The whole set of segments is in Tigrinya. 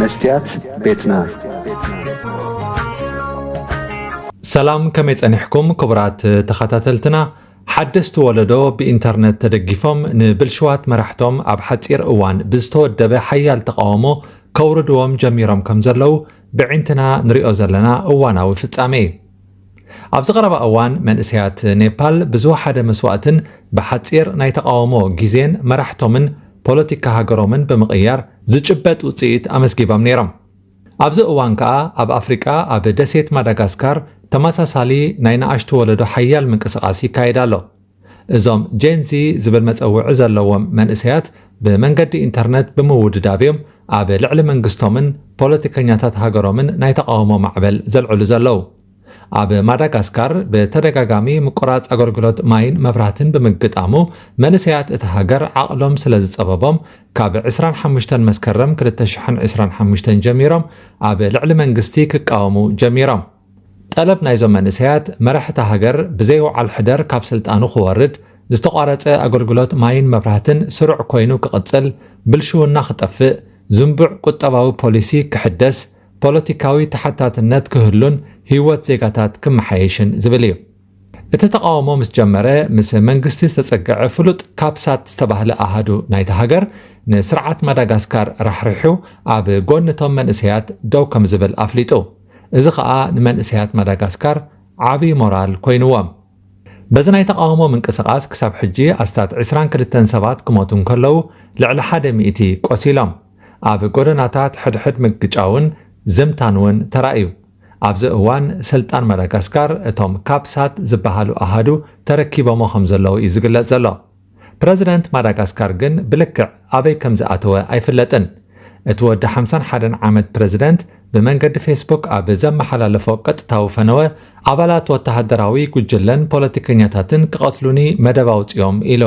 መስትያት ቤትና። ሰላም፣ ከመይ ጸኒሕኩም ክቡራት ተኸታተልትና? ሓደስቲ ወለዶ ብኢንተርነት ተደጊፎም ንብልሽዋት መራሕቶም ኣብ ሓጺር እዋን ብዝተወደበ ሓያል ተቓውሞ ከውርድዎም ጀሚሮም ከም ዘለዉ ብዒንትና ንሪኦ ዘለና እዋናዊ ፍጻሜ እዩ። ኣብዚ ቀረባ እዋን መንእሰያት ኔፓል ብዝወሓደ መስዋእትን ብሓጺር ናይ ተቓውሞ ግዜን መራሕቶምን ፖለቲካ ሃገሮምን ብምቕያር ዝጭበጥ ውጽኢት ኣመስጊቦም ነይሮም። ኣብዚ እዋን ከኣ ኣብ ኣፍሪቃ ኣብ ደሴት ማዳጋስካር ተመሳሳሊ ናይ ንኣሽቱ ወለዶ ሓያል ምንቅስቓስ ይካየድ ኣሎ። እዞም ጄንዚ ዝብል መጸውዒ ዘለዎም መንእሰያት ብመንገዲ ኢንተርነት ብምውድዳብ እዮም ኣብ ልዕሊ መንግስቶምን ፖለቲከኛታት ሃገሮምን ናይ ተቓውሞ ማዕበል ዘልዕሉ ዘለዉ። ኣብ ማዳጋስካር ብተደጋጋሚ ምቁራጽ ኣገልግሎት ማይን መብራህትን ብምግጣሙ መንእሰያት እታ ሃገር ዓቕሎም ስለ ዝጸበቦም ካብ ዕስራን ሓሙሽተን መስከረም ክልተ ሽሕን ዕስራን ሓሙሽተን ጀሚሮም ኣብ ልዕሊ መንግስቲ ክቃወሙ ጀሚሮም። ጠለብ ናይዞም መንእሰያት መራሒ እታ ሃገር ብዘይ ወዓል ሕደር ካብ ስልጣኑ ክወርድ፣ ዝተቋረጸ ኣገልግሎት ማይን መብራህትን ስሩዕ ኮይኑ ክቕጽል፣ ብልሽውና ክጠፍእ፣ ዝንቡዕ ቁጠባዊ ፖሊሲ ክሕደስ፣ ፖለቲካዊ ተሓታትነት ክህሉን ህይወት ዜጋታት ክመሓየሽን ዝብል እዩ። እቲ ተቓውሞ ምስ ጀመረ፣ ምስ መንግስቲ ዝተጸግዐ ፍሉጥ ካፕሳት ዝተባህለ ኣሃዱ ናይታ ሃገር ንስርዓት ማዳጋስካር ራሕሪሑ ኣብ ጎኒ እቶም መንእሰያት ደው ከም ዝብል ኣፍሊጡ። እዚ ኸኣ ንመንእሰያት ማዳጋስካር ዓቢ ሞራል ኮይንዎም። በዚ ናይ ተቓውሞ ምንቅስቓስ ክሳብ ሕጂ ኣስታት ዕስራን ክልተን ሰባት ክሞቱ እንከለዉ ልዕሊ ሓደ ሚእቲ ቆሲሎም። ኣብ ጎደናታት ሕድሕድ ምግጫውን ዝምታን እውን ተራእዩ። ኣብዚ እዋን ስልጣን ማዳጋስካር እቶም ካፕሳት ዝበሃሉ ኣሃዱ ተረኪቦሞ ከም ዘለዉ እዩ ዝግለጽ ዘሎ። ፕረዚደንት ማዳጋስካር ግን ብልክዕ ኣበይ ከም ዝኣተወ ኣይፍለጥን። እቲ ወዲ ሓምሳን ሓደን ዓመት ፕረዚደንት ብመንገዲ ፌስቡክ ኣብ ዘመሓላለፎ ቀጥታዊ ፈነወ፣ ኣባላት ወተሃደራዊ ጉጅለን ፖለቲከኛታትን ክቐትሉኒ መደብ ኣውጺኦም ኢሉ።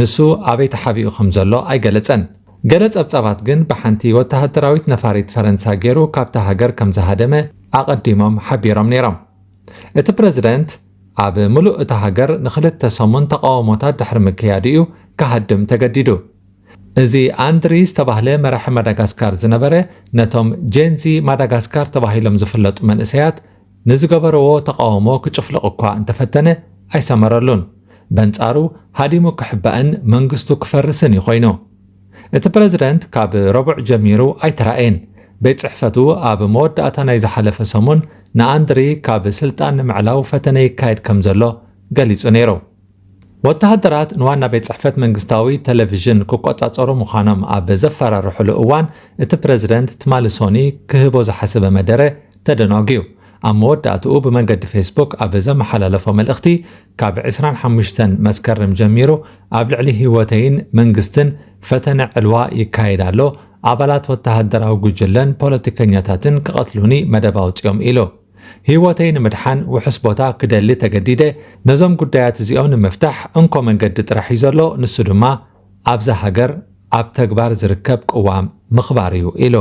ንሱ ኣበይ ተሓቢኡ ከም ዘሎ ኣይገለጸን። ገለ ጸብጻባት ግን ብሓንቲ ወተሃደራዊት ነፋሪት ፈረንሳ ገይሩ ካብታ ሃገር ከም ዝሃደመ ኣቐዲሞም ሓቢሮም ነይሮም። እቲ ፕረዚደንት ኣብ ምሉእ እታ ሃገር ንኽልተ ሰሙን ተቓውሞታት ድሕሪ ምክያዱ እዩ ክሃድም ተገዲዱ። እዚ ኣንድሪ ዝተባህለ መራሒ ማዳጋስካር ዝነበረ ነቶም ጄንዚ ማዳጋስካር ተባሂሎም ዝፍለጡ መንእሰያት ንዝገበርዎ ተቓውሞ ክጭፍልቕ እኳ እንተፈተነ ኣይሰመረሉን። በንጻሩ ሃዲሙ ክሕባእን መንግስቱ ክፈርስን እዩ ኮይኑ። እቲ ፕረዚደንት ካብ ረቡዕ ጀሚሩ ኣይተራእየን። ቤት ጽሕፈቱ ኣብ መወዳእታ ናይ ዝሓለፈ ሰሙን ንኣንድሪ ካብ ስልጣን ንምዕላው ፈተነ ይካየድ ከም ዘሎ ገሊጹ ነይሩ። ወተሃደራት ንዋና ቤት ጽሕፈት መንግስታዊ ቴሌቪዥን ክቆጻጸሩ ምዃኖም ኣብ ዘፈራርሕሉ እዋን፣ እቲ ፕረዚደንት ትማሊ ሶኒ ክህቦ ዝሓሰበ መደረ ተደናጒዩ። ኣብ መወዳእትኡ ብመንገዲ ፌስቡክ ኣብ ዘመሓላለፎ መልእኽቲ፣ ካብ ዕስራን ሓሙሽተን መስከረም ጀሚሩ ኣብ ልዕሊ ህይወተይን መንግስትን ፈተነ ዕልዋ ይካየድ ኣሎ፣ ኣባላት ወተሃደራዊ ጉጅለን ፖለቲከኛታትን ክቐትሉኒ መደብ ኣውጺኦም ኢሉ። ህይወተይ ንምድሓን ውሑስ ቦታ ክደሊ ተገዲደ። ነዞም ጉዳያት እዚኦም ንምፍታሕ እንኮ መንገዲ ጥራሕ እዩ ዘሎ፣ ንሱ ድማ ኣብዛ ሃገር ኣብ ተግባር ዝርከብ ቅዋም ምኽባር እዩ ኢሉ።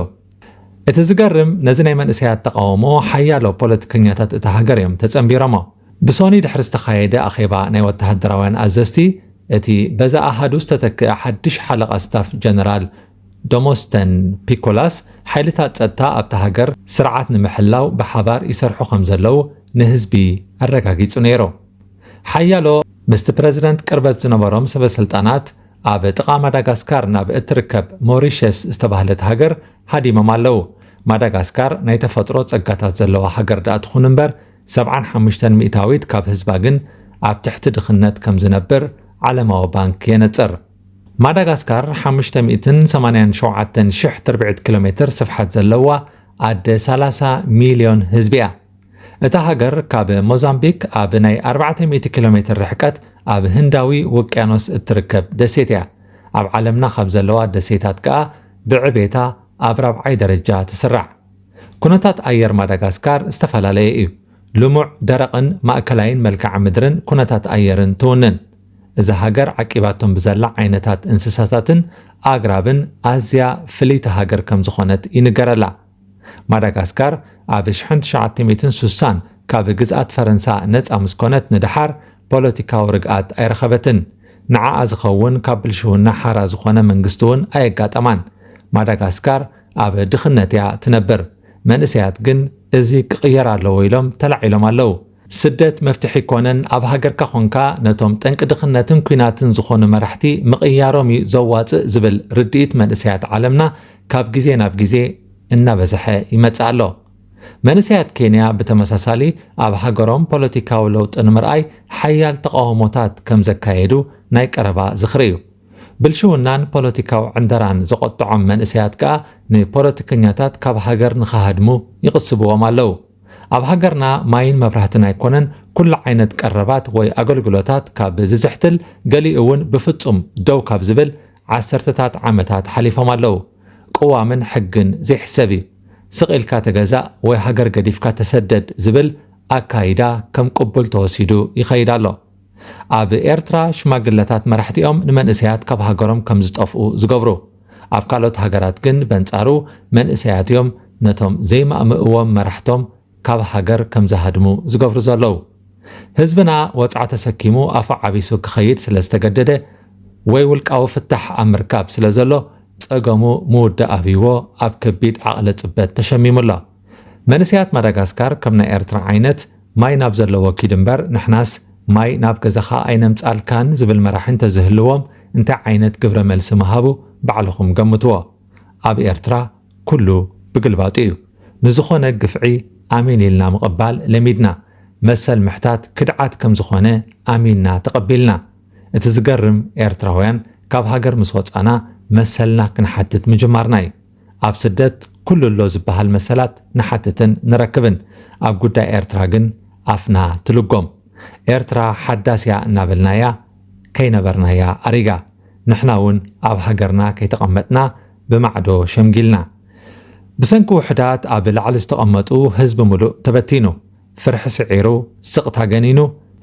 እቲ ዝገርም፣ ነዚ ናይ መንእሰያት ተቓውሞ ሓያሎ ፖለቲከኛታት እታ ሃገር እዮም ተጸንቢሮሞ። ብሶኒ ድሕሪ ዝተኻየደ ኣኼባ ናይ ወተሃደራውያን ኣዘዝቲ፣ እቲ በዛ ኣሃዱ ዝተተክአ ሓድሽ ሓለቓ ስታፍ ጀነራል ደሞስተን ፒኮላስ፣ ሓይልታት ጸጥታ ኣብታ ሃገር ስርዓት ንምሕላው ብሓባር ይሰርሑ ከም ዘለዉ ንህዝቢ ኣረጋጊጹ ነይሩ። ሓያሎ ምስቲ ፕረዚደንት ቅርበት ዝነበሮም ሰበ ስልጣናት ኣብ ጥቓ ማዳጋስካር ናብ እትርከብ ሞሪሸስ ዝተባህለት ሃገር ሃዲሞም ኣለዉ። ማዳጋስካር ናይ ተፈጥሮ ጸጋታት ዘለዋ ሃገር ደኣ ትኹን እምበር፣ ሰብዓን ሓሙሽተን ሚእታዊት ካብ ህዝባ ግን ኣብ ትሕቲ ድኽነት ከም ዝነብር ዓለማዊ ባንክ የነጽር። ማዳጋስካር ሓሙሽተ ሚእትን ሰማንያን ሸውዓተን ሽሕ ትርብዒት ኪሎ ሜትር ስፍሓት ዘለዋ ኣደ ሰላሳ ሚልዮን ህዝቢ እያ። እታ ሃገር ካብ ሞዛምቢክ ኣብ ናይ ኣርባዕተ ሚእቲ ኪሎ ሜትር ርሕቀት ኣብ ህንዳዊ ውቅያኖስ እትርከብ ደሴት እያ። ኣብ ዓለምና ካብ ዘለዋ ደሴታት ከኣ ብዕቤታ ኣብ ራብዓይ ደረጃ ትስራዕ። ኩነታት ኣየር ማዳጋስካር ዝተፈላለየ እዩ። ልሙዕ፣ ደረቕን ማእከላይን መልክዓ ምድርን ኩነታት ኣየርን ትውንን። እዛ ሃገር ዓቂባቶም ብዘላ ዓይነታት እንስሳታትን ኣግራብን ኣዝያ ፍልይቲ ሃገር ከም ዝኾነት ይንገረላ። ማዳጋስካር ኣብ ሽሕን ትሽዓተ ሚእትን ስሳን ካብ ግዝኣት ፈረንሳ ነጻ ምስ ኮነት ንደሓር ፖለቲካዊ ርግኣት ኣይረኸበትን። ንዓኣ ዝኸውን ካብ ብልሽውና ሓራ ዝኾነ መንግስቲ እውን ኣየጋጠማን። ማዳጋስካር ኣብ ድኽነት እያ ትነብር። መንእሰያት ግን እዚ ክቕየር ኣለዎ ኢሎም ተላዒሎም ኣለዉ። ስደት መፍትሒ ኣይኮነን፣ ኣብ ሃገርካ ኾንካ ነቶም ጠንቂ ድኽነትን ኲናትን ዝኾኑ መራሕቲ ምቕያሮም እዩ ዘዋጽእ ዝብል ርድኢት መንእሰያት ዓለምና ካብ ግዜ ናብ ግዜ እናበዝሐ ይመጽእ ኣሎ። መንእሰያት ኬንያ ብተመሳሳሊ ኣብ ሃገሮም ፖለቲካዊ ለውጢ ንምርኣይ ሓያል ተቓውሞታት ከም ዘካየዱ ናይ ቀረባ ዝኽሪ እዩ። ብልሽውናን ፖለቲካዊ ዕንደራን ዘቖጥዖም መንእሰያት ከኣ ንፖለቲከኛታት ካብ ሃገር ንኽሃድሙ ይቕስብዎም ኣለዉ። ኣብ ሃገርና ማይን መብራህትን ኣይኮነን፣ ኩሉ ዓይነት ቀረባት ወይ ኣገልግሎታት ካብ ዝዝሕትል፣ ገሊኡ እውን ብፍጹም ደው ካብ ዝብል ዓሰርተታት ዓመታት ሓሊፎም ኣለዉ። ቅዋምን ሕግን ዘይሕሰብ እዩ። ስቕ ኢልካ ተገዛእ ወይ ሃገር ገዲፍካ ተሰደድ ዝብል ኣካይዳ ከም ቅቡል ተወሲዱ ይኸይድ ኣሎ። ኣብ ኤርትራ ሽማግለታት መራሕቲኦም ንመንእሰያት ካብ ሃገሮም ከም ዝጠፍኡ ዝገብሩ። ኣብ ካልኦት ሃገራት ግን በንጻሩ መንእሰያት እዮም ነቶም ዘይማእምእዎም መራሕቶም ካብ ሃገር ከም ዝሃድሙ ዝገብሩ ዘለዉ። ህዝብና ወጽዓ ተሰኪሙ ኣፉ ዓቢሱ ክኸይድ ስለ ዝተገደደ ወይ ውልቃዊ ፍታሕ ኣብ ምርካብ ስለ ዘሎ ጸገሙ ምውዳእ ኣብይዎ ኣብ ከቢድ ዓቕሊ ጽበት ተሸሚሙ ኣሎ። መንእሰያት ማዳጋስካር ከም ናይ ኤርትራ ዓይነት ማይ ናብ ዘለዎ ኪድ እምበር ንሕናስ ማይ ናብ ገዛኻ ኣይነምጻልካን ዝብል መራሒ እንተዝህልዎም እንታይ ዓይነት ግብረ መልሲ ምሃቡ ባዕልኹም ገምትዎ። ኣብ ኤርትራ ኩሉ ብግልባጡ እዩ። ንዝኾነ ግፍዒ ኣሜን ኢልና ምቕባል ለሚድና። መሰል ምሕታት ክድዓት ከም ዝኾነ ኣሚንና ተቐቢልና። እቲ ዝገርም ኤርትራውያን ካብ ሃገር ምስ ወጻና መሰልና ክንሓትት ምጅማርና እዩ። ኣብ ስደት ኩሉ ኣሎ ዝበሃል መሰላት ንሓትትን ንረክብን። ኣብ ጉዳይ ኤርትራ ግን ኣፍና ትልጎም። ኤርትራ ሓዳስ እያ እናበልናያ ከይነበርናያ ኣሪጋ። ንሕና እውን ኣብ ሃገርና ከይተቐመጥና ብማዕዶ ሸምጊልና። ብሰንኪ ውሑዳት ኣብ ላዕሊ ዝተቐመጡ ህዝቢ ምሉእ ተበቲኑ፣ ፍርሒ ስዒሩ፣ ስቕታ ገኒኑ፣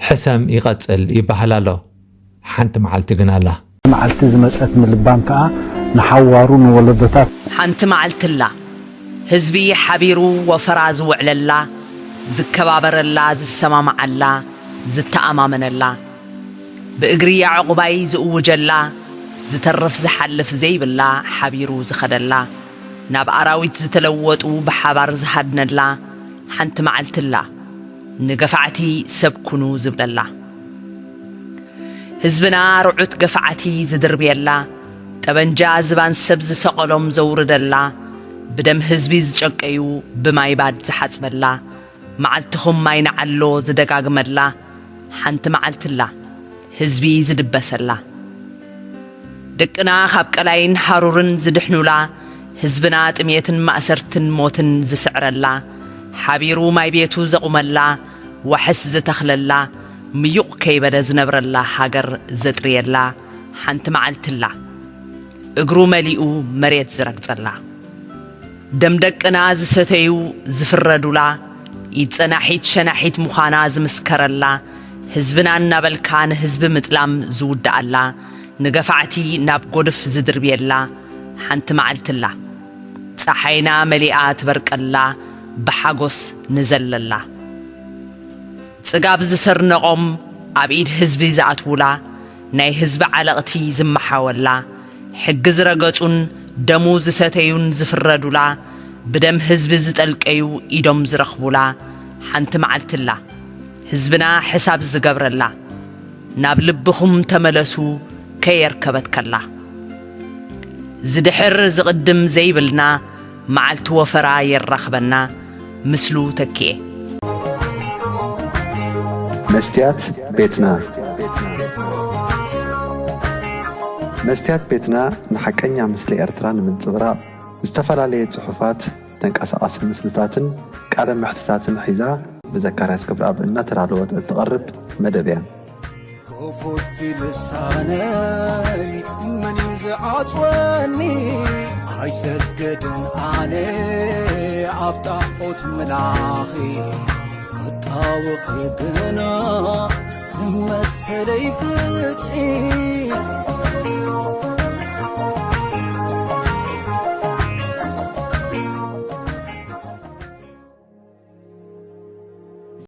ሕሰም ይቐጽል ይበሃል ኣሎ። ሓንቲ መዓልቲ ግን ኣላ። መዓልቲ ዝመጸት ምልባም ከኣ ንሓዋሩ ንወለዶታት ሓንቲ መዓልቲ ኣላ፣ ህዝቢ ሓቢሩ ወፈራ ዝውዕለላ፣ ዝከባበረላ፣ ዝሰማማዓላ፣ ዝተኣማመነላ፣ ብእግሪ ኣዕቑባይ ዝእውጀላ፣ ዝተርፍ ዝሓልፍ ዘይብላ፣ ሓቢሩ ዝኸደላ፣ ናብ ኣራዊት ዝተለወጡ ብሓባር ዝሃድነላ ሓንቲ መዓልቲ ኣላ፣ ንገፋዕቲ ሰብ ኩኑ ዝብለላ። ህዝብና ርዑት ገፋዕቲ ዝድርብየላ፣ ጠበንጃ ዝባን ሰብ ዝሰቐሎም ዘውርደላ፣ ብደም ህዝቢ ዝጨቀዩ ብማይ ባድ ዝሓጽበላ፣ መዓልትኹም ማይ ንዓሎ ዝደጋግመላ ሓንቲ መዓልቲ ኣላ፣ ህዝቢ ዝድበሰላ። ደቅና ካብ ቀላይን ሃሩርን ዝድሕኑላ፣ ህዝብና ጥሜትን ማእሰርትን ሞትን ዝስዕረላ፣ ሓቢሩ ማይ ቤቱ ዘቑመላ፣ ዋሕስ ዝተኽለላ፣ ምዩቕ ከይበለ ዝነብረላ ሃገር ዘጥርየላ ሓንቲ መዓልቲ ኣላ፣ እግሩ መሊኡ መሬት ዝረግጸላ። ደም ደቅና ዝሰተዩ ዝፍረዱላ፣ ኢድ ጸናሒት ሸናሒት ምዃና ዝምስከረላ፣ ህዝብና እናበልካ ንህዝቢ ምጥላም ዝውድኣላ፣ ንገፋዕቲ ናብ ጎድፍ ዝድርብየላ ሓንቲ መዓልቲ ኣላ። ጸሓይና መሊኣ ትበርቀላ፣ ብሓጎስ ንዘለላ። ጽጋብ ዝሰርነቖም ኣብ ኢድ ህዝቢ ዝኣትዉላ፣ ናይ ህዝቢ ዓለቕቲ ዝመሓወላ፣ ሕጊ ዝረገጹን ደሙ ዝሰተዩን ዝፍረዱላ፣ ብደም ህዝቢ ዝጠልቀዩ ኢዶም ዝረኽቡላ ሓንቲ መዓልቲ ኣላ፣ ህዝብና ሕሳብ ዝገብረላ። ናብ ልብኹም ተመለሱ ከየርከበት ከላ። ዝድሕር ዝቕድም ዘይብልና፣ መዓልቲ ወፈራ የራኽበና፣ ምስሉ ተኪኤ። መስትያት ቤትና። መስትያት ቤትና ንሓቀኛ ምስሊ ኤርትራ ንምንጽብራቕ ዝተፈላለየ ጽሑፋት፣ ተንቀሳቓሲ ምስልታትን ቃለ መሕትታትን ሒዛ ብዘካርያስ ክብረኣብ እናተዳለወት እትቐርብ መደብ እያ። ክፉት ልሳነይ መን እዩ ዝዓጽወኒ? ኣይሰግድን ኣነ ኣብ ጣዖት ምላኺ ክጣወኺ ግና መሰለይ ፍትሒ